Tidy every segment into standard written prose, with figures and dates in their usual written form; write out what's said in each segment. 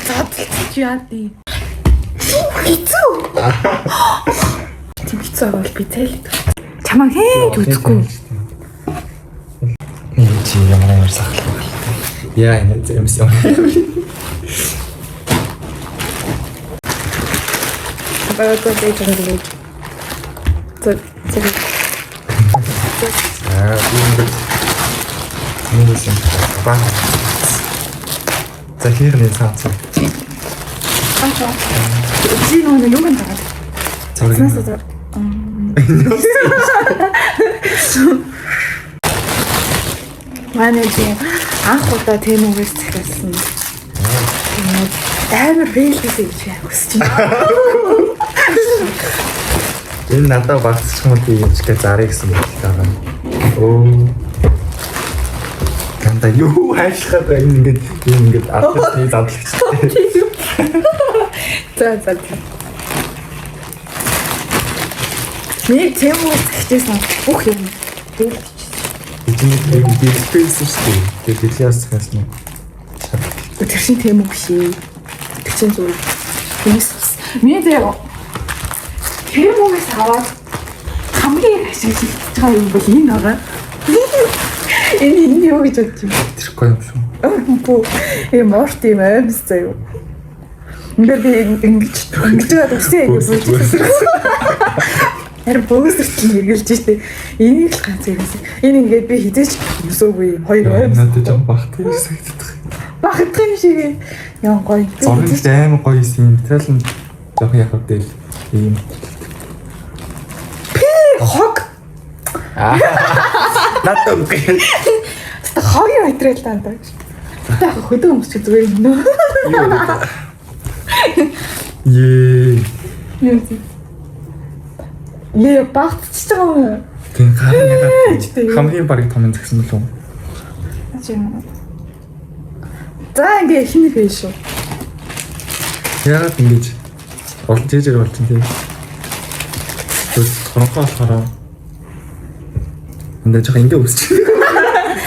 Задлж яа дий. Хэцүү. Тийм хэцүү бол би зайлд. Чамаа хийж үзэхгүй. Энэ чи ямар амар сахалтай байна. Яа энэ зэмс юм. Багагүй дэж байгаа. Зөв зөв. Аа, би ингэж юм ба. За хийх нь цаацсан. Аа. Чи нөгөө юм юм тагаад. Цагийн. Цаанаас зөв. Манай чи анх удаа Temu-гээс захиалсан. Тэмүү амар fail хийсэн гэж хүсэж байна. Энэ надад багцчих юм би юм шиг зарыг гэсэн бодолтой байгаа. Өө. Ганда юу хайшлахад энэ ингээд ийм ингээд ардны задлагчтай. За за. за. Миний Temu-гээс захижсэн бүх юм fail хийчихсэн. Эзэн нэг юм дэлбэлсэн шүү дээ. Тэгээ дэлхийгээс захиалсан. Тэр чинь Temu биш ээ. Тэр чинь зүгээр хүмүүс. Миний заяа Temu-гээс аваад хамгийн их ашиглаж байгаа юм бол энэ байгаа. Энэ энэ юу гэж бодож байна? Тэрхгүй юм шүү. Бүү. Энэ морт юм аимс заяа. Ингээд би ингэж ингэж байгаа үсээ ингэ бууж. Харин бөөсөртөл хэрэгжилж штэ. Энийг л ганц юмсан. Энэ ингээд би хизээч өмсөөгүй юм. Хоёр аимс. Надад жоо багтдаг юм санагддаг. Багтах юм шиг юм. Ян гоё. Би Зураг хизээч нь амар гоё юм. Материал нь жоох яг хөдөл ийм. хог. Надад үгүй. Тэстэ хогийн материал таа даа. Тэ яг хөдөө өмсчих зүгээр юм нөө. Юу вэ? Ее. Юу юм. Лээ багтчихж байгаа юм уу? Тийм хамгийн Тийм. хамгийн барыг том згсэн мөлөө. Наач юм. За ингээ эхний фэйш шүү. Яагаад ингэж олон жижиг болчихсон тийм. Тэгвэл торонхоо болохоор эндээ жоох ингээ өсч.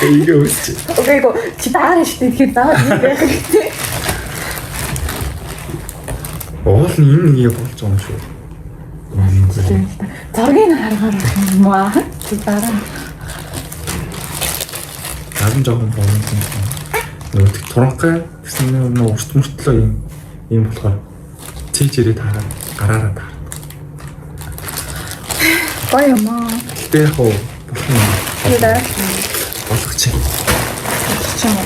Ингээ өсч. Окей го чи даарна шүү дээ. Тэгэхээр даар юм байх хэрэгтэй. Уул нь энэ нэг болж байгаа юм шүү. Зургийг харахаар байх юм аа. Чи дараа нь. Наад нь жоохон боомт юм. Нөгөө тэг туранхай гэсэн нэг урт мөртлөө юм юм болохоор цээжээрээ таараад гараараа таарад. Гоё юм аа. Гэтэ яг уу болох юм. Тэгээ дараа Болох чи. чи юм.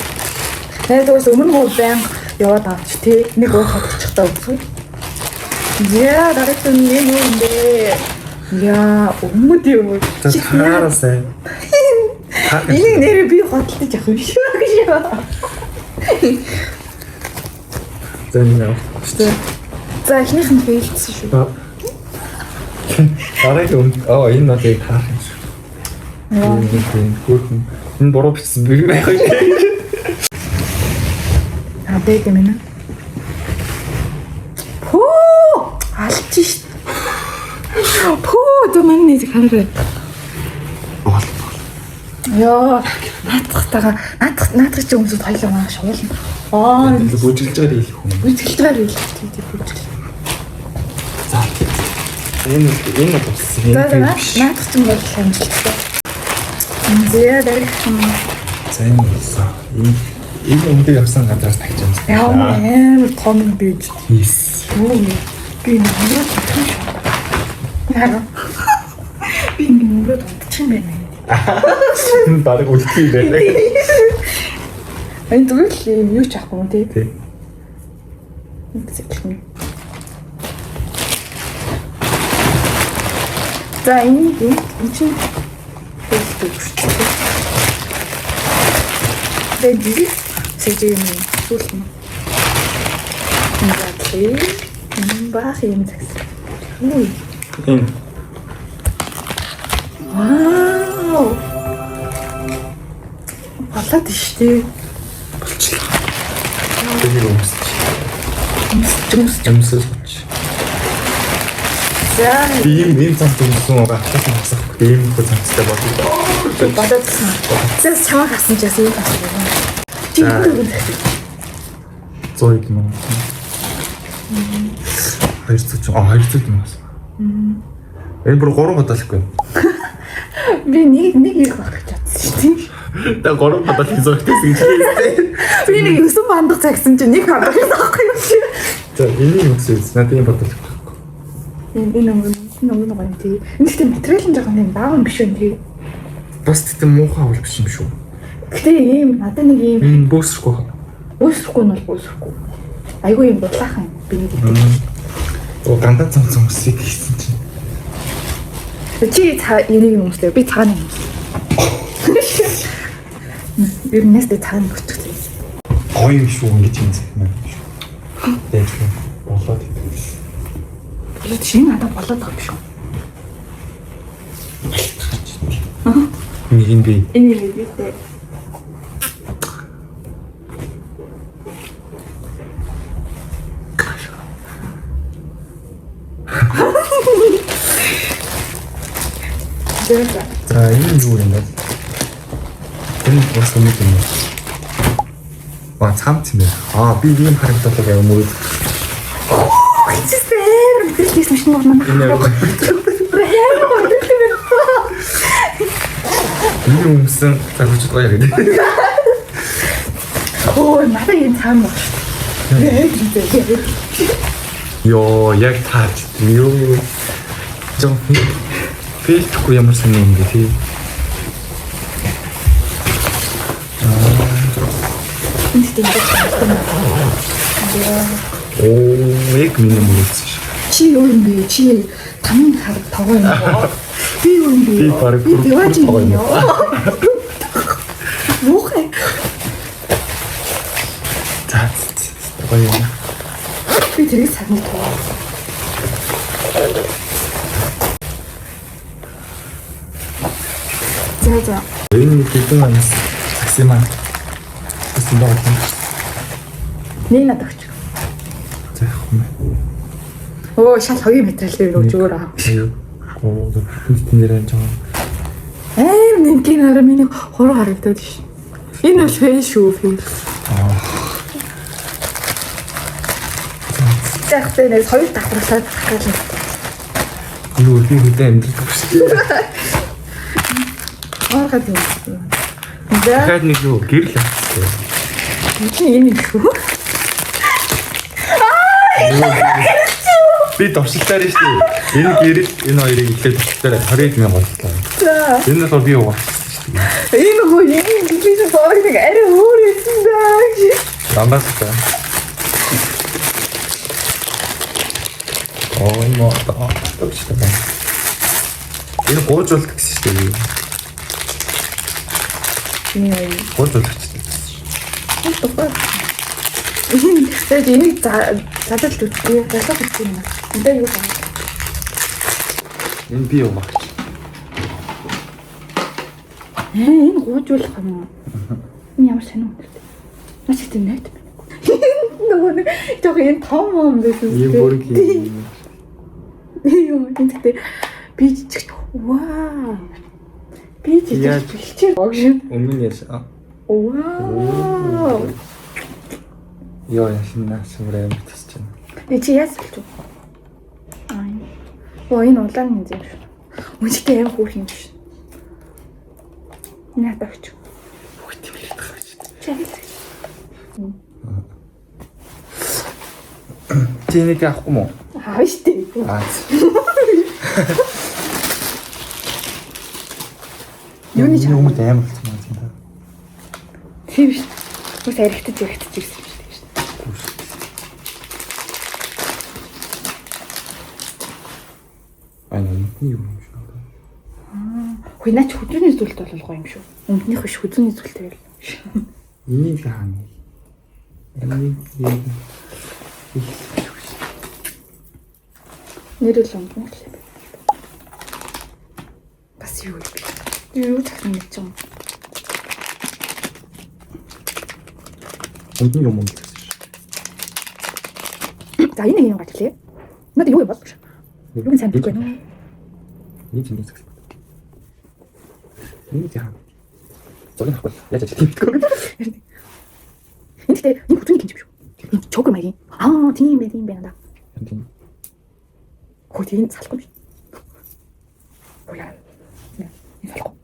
Тэгээд уус өмнө гоо баян яваад авч тий. Нэг уух хатчихтаа өгсөн. Яа дараагийн нь юу юм бэ? Яа өмд юм уу? За таараасай. Энийг нэрээ би хөдөлж явах юм шүү гэж. За энэ яа. За эхнийх нь фейлдсэн шүү. Дараагийн өмд оо энэ бол яг таарах юм шүү. Энэ тийм хөөрхөн энэ буруу бичсэн би байх юм. А дээд юм байна. Пүү! Алж шít. Пүү, зөв миний хараа. Бол. Йоо, наадахтайгаа наадах наадах чи өмсөд хоёлоо маа шуулна. Аа, Бүжиглж байгаа хэлэх юм. бүжгэлдгээр хэлэх тийм бүжгэл. За. Энэ энэ бол болсон. За Энэ наадах биш. наадах чинь бол амжилттай. Зэ дарих юм. За энэ болсон. Энэ энэ өмдөг явсан газраас тагч юм. Яа амар том юм бийж. Хийс. Юу юм? Би нүрээ татчих юм шүү. Яа. Би нүрээ татчих юм байна. Энэ бараг үлдэх юм байна. Энэ зүгээр л юм юу ч авахгүй юм тий. Тий. Нэг юм. За энэ энэ чинь хэлдэг шүү дээ. Тэгээд жирис сэжиг юм сүүлт нь. Задлаа. Баах юм загсан. Үгүй. Энэ Вау. Болоод штэ. болчлоо. Тэр өмсч. Өмсч. Өмсөж. За Би ийм ийм цамц өмсөн байгаа. Атлаас хасахгүй. Ийм хөө цамцтай болдог. болоод гисэн. За чамаа хасан ч яасан юм байна. Чи За. юу юм бэ? 100 мянга. 200 ч 200 мянга. Энэ бүр 3 бодолгүй. Би нэг нэг ирэх байх гэж бодсон шүү дээ. Та 3 бодол хийж зогтсон гэж хэлсэн. Би нэг 9 бандах цагсан чинь нэг бандах гэсэн аахгүй юу чи. За энэ юм гэсэн. Надад ийм бодол байхгүй. Энэ өнгө энэ өнгө гоё юм тий. Энэ гэхдээ материал нь жоохон тийм бааван биш юм тий. Бас тэгтээ муухай бол биш юм шүү. Гэтэ ийм надад нэг ийм Энэ бөөсрөхгүй. Бөөсрөхгүй нь бол бөөсрөхгүй. Айгүй юм булаахан би нэг гэдэг. Оо гандаа цам цам үсийг хийсэн чинь. Чи энийг нь өмслөө. Би цагааны өмслөө. Ер нь нэстэ цагааны өмсчих. Гоё юм шүү ингэж юм зэх юм шүү. Яаж вэ? Болоод идэв. Болоод шинэ надад болоод байгаа юм шүү. Нэг юм би. Энэ хэлээдээ. За энэ юу юм бэ? Энэ бас юм юм. Ба цамц юм байна. Аа би ийм харагдлаа аяа мөрөд. Хэцүү амар мэдрэл хийсэн шинэ манай. Энэ Амар мэдрэл юм. Энэ өмсөн загварч гоё гэдэг. Оо надад энэ цаам баг шүү дээ. Йоо яг таарч юу. Жон фейлтэхгүй ямар сони юм бэ тий. Энэ тийм юм. Оо яг миний мөрөөдсөн шүү. Чи юу юм бэ? Чи тамин хар тогоо юм уу? Би юу юм бэ? Би бараг Би бүр тогоо юм юм. Муухай. За гоё юм. Би тэрийг сарны туу. За за. Энэ нэг хэдэн анс загсан юм аа. Тэсэн доо юм. Нэг надад өгч. За явах юм. Оо шал хогийн материал дээр өгч өөр аа. Аюу. Оо нэр нь жоо. Аим нэмгийн хараа миний хуруу харагдаад ш. Энэ бол фэн шүү фэн. За ихтэй нэг хоёр давхарлаад гарах гал. Юу би хөдөө амьдрах шүү дээ. Хоорход юм. За Дахиад нэг юу гэрэл авчихсан. чи энэ юм шүү. Би дуршилтаар шүү дээ. Энэ гэрэл энэ хоёрыг эхлээд дуршилтаар 20 мянга боллоо. За Энэ болохоор би угаасан шүү дээ. энэ хөө энэ гэлээ баг нэг арай өөр юмсан даа. Дандаа л та. Оо энэ мó төгстэй байна. Энэ гуйжуулдаг гэсэн шүү дээ. Энэ Гуйжуулах гэсэн шүү. юу? Тэгээд энийг задал үгүй залуу үгүй юм. Энэ юу вэ? Энэ би угаах. Энэ гуйжуулах юм уу? Энэ ямар сонир юм бэ? Наач тийм найт байна. Нөгөө нэг жоо энэ том юм байсан. Ийм бүрэг юм. Юу энэ гэхдээ би жижиг вау. Би жижиг бэлчээр огш. Өмнө нь ярьсан. Вау. Йоо яшин наас бүр амар тасч байна. Э чи яаж бэлч вэ? Аа. Оо энэ улаан юм шүү. Үнэхээр амар хөөрхөн юм биш. Надад өгч. Бүгд юм л байгаа ч. Чи яаж? Чи энийг авахгүй мó? Аав штэ. Аа. Юуны ч өмнөд амар болсон юм тийм. Тийм шүү. Бас аригтаж аригтаж ирсэн юм шүү дээ. Аа энэ юу юм шиг. Хөөе наач хөдөөний зүйлт бол гоё юм шүү. Өмднийх биш хөдөөний зүйлтэй байл. Энийг хаана? Энийг юм. Нэрэл өмднийх л юм. Бас юу юм бэ? Юу цагт мэдэж юм. Өмдний юм уу гэсэн шүү. За энэ нэг юм гарч ирлээ. Надад юу юм бол? Юу сайн мэдэхгүй байна. Энийг чинь цагс. Энийг хаана? Зургийг авахгүй. Яаж ажиллах юм бэ? Энэ гэхдээ энэ хөдөөний кинч юм шүү. Энэ choker маягийн. Аа, тийм байх, тийм байна да. Тийм. Хөө тийм салахгүй биш. Хөө яа. Энэ салахгүй.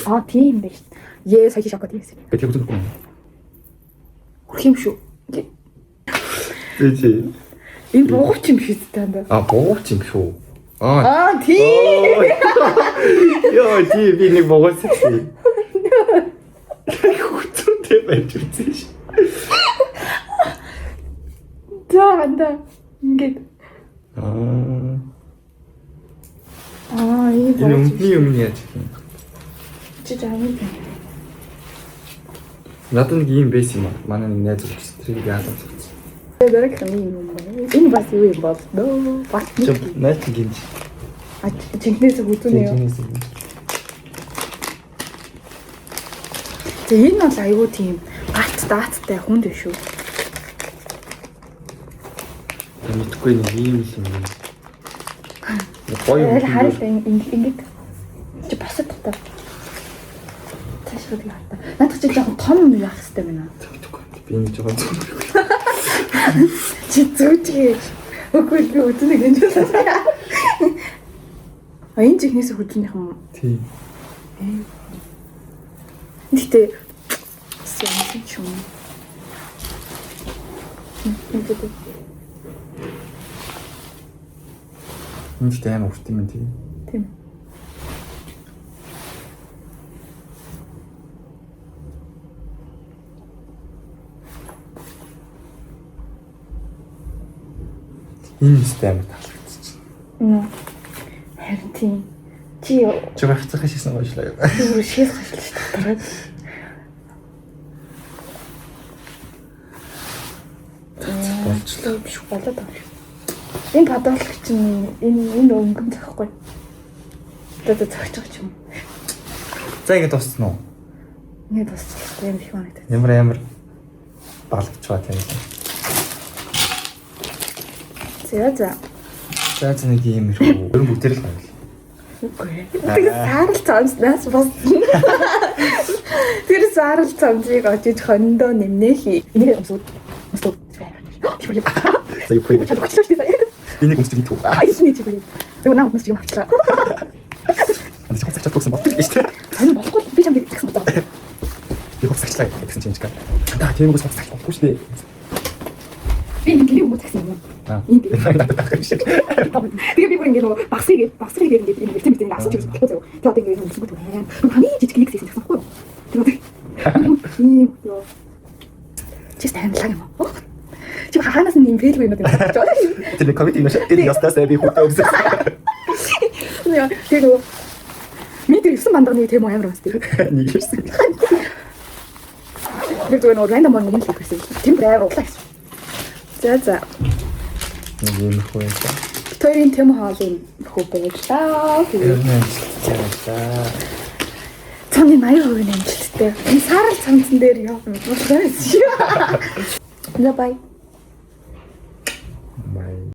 Аа, тийм байх. Ее, сая шокод хийсэн. Гэтэл хөтөлбөр. Хөрх юм шүү. Тий. Энэ бугууч юм биш үү танд? А бугууч юм шүү. Аа. Аа, тийм. Йоо, тий би нэг бугууч гэсэн. Хөтөлтэй байж үзсэн ш. За, анда. Ингээд. Аа. Аа, энэ Энэ өмдний юм яаж гэх юм. Чи жаа юм. Надад нэг ийм байсан юм аа. Манай нэг найз өгсөн. Тэрийг яалаа зогцсон. Дараагийнх нь юм байна. Энэ бас юу юм бол нөө. Бас Чи нэг. найз гинж. А жинхнээс хүзүүнэ юу? Жинхнээс гинж. Тэгээ энэ бол айгүй тийм галт дааттай хүнд биш үү? Мэдхгүй нэг ийм л юм. Гоё юм. Харин ингэж чи босод дотор. Цааш гэдэг хата. Надад чи жоохон том юм яах хэрэгтэй байна. Мэдхгүй. Би нэг жоохон зүг. Чи зүүжгээ. Үгүй би үднэ гэж байна. А энэ жихнээс хөдөлнөх юм. Тийм. Гэтэ юм ч юм. Ингээд Энэ ч амар урт юм тийм. тийм. Энэ өстэй амар таалагдчих. Нөө. Харин тийм. Чи Чи гацхах шийсэн гоёлаа. бүр шээс хашлаа шүү дээ. Болчлоо. Биш болоод байгаа шүү. Энэ подолк чинь энэ өнгөн зөхгүй. Одоо зөгч байгаа ч юм. За ингэ дууссан уу? Ингэ дуусчихлаа юм их санагдаад. Ямар амар балгч ба тийм. За за. За за нэг юм их үү. Өрн бүгдээр л гоё. Үгүй. Тэгээ саарал цамцнаас бас. Тэр саарал цамцыг очиж хондоо нэмнэ хий. Энийг өмсөд. Өмсөд. За юу вэ? Чадварчлаа шүү дээ. Энийг өмсдөг юм үү? Аа энэ чи бүр. Нөгөө наа өмсөж юм авчлаа. Андч хувцас чадсан болдог шүү дээ. Тань болохгүй би чамд тэгсэн бодлоо. Би хувцасчлаа гэсэн чинь чиг. Та тийм үгс хувцас болохгүй шүү дээ. Би нэг гэрээ өмсөх гэсэн юм. Аа. Энд. Энэ Тэгээ би бүр ингэ нөгөө багсыг ингээд энэ бэлтэн бэлтэн асууж ирсэн болохгүй зөө. Тэгээ одоо ингэ өмсгөх юм. Хамгийн жижиг нэг гэсэн байхгүй юу? Тэр одоо ийм ёо. Чи танилаа юм уу? Чи хаанаас нь юм фейлгүй юм бэ? Тэр нэг комеди юм шиг. Энэ ястаас би хүүхдээ өмсөх. Яа, тэгээ нөгөө миний тэр 9 мандагны тэм амар өмсдөг. Нэг ирсэн. Тэр зүгээр нөгөө random нэг л хийх гэсэн. Тэм бүр амар углаа гэсэн. За за. Нэг юм их үү. Бит хоёрын тэм хоолын хөө баярлаа. Тэр нь амжилттай байлаа. Цамны 80% амжилттай. Энэ саарал цамцан дээр яа юм. За бай.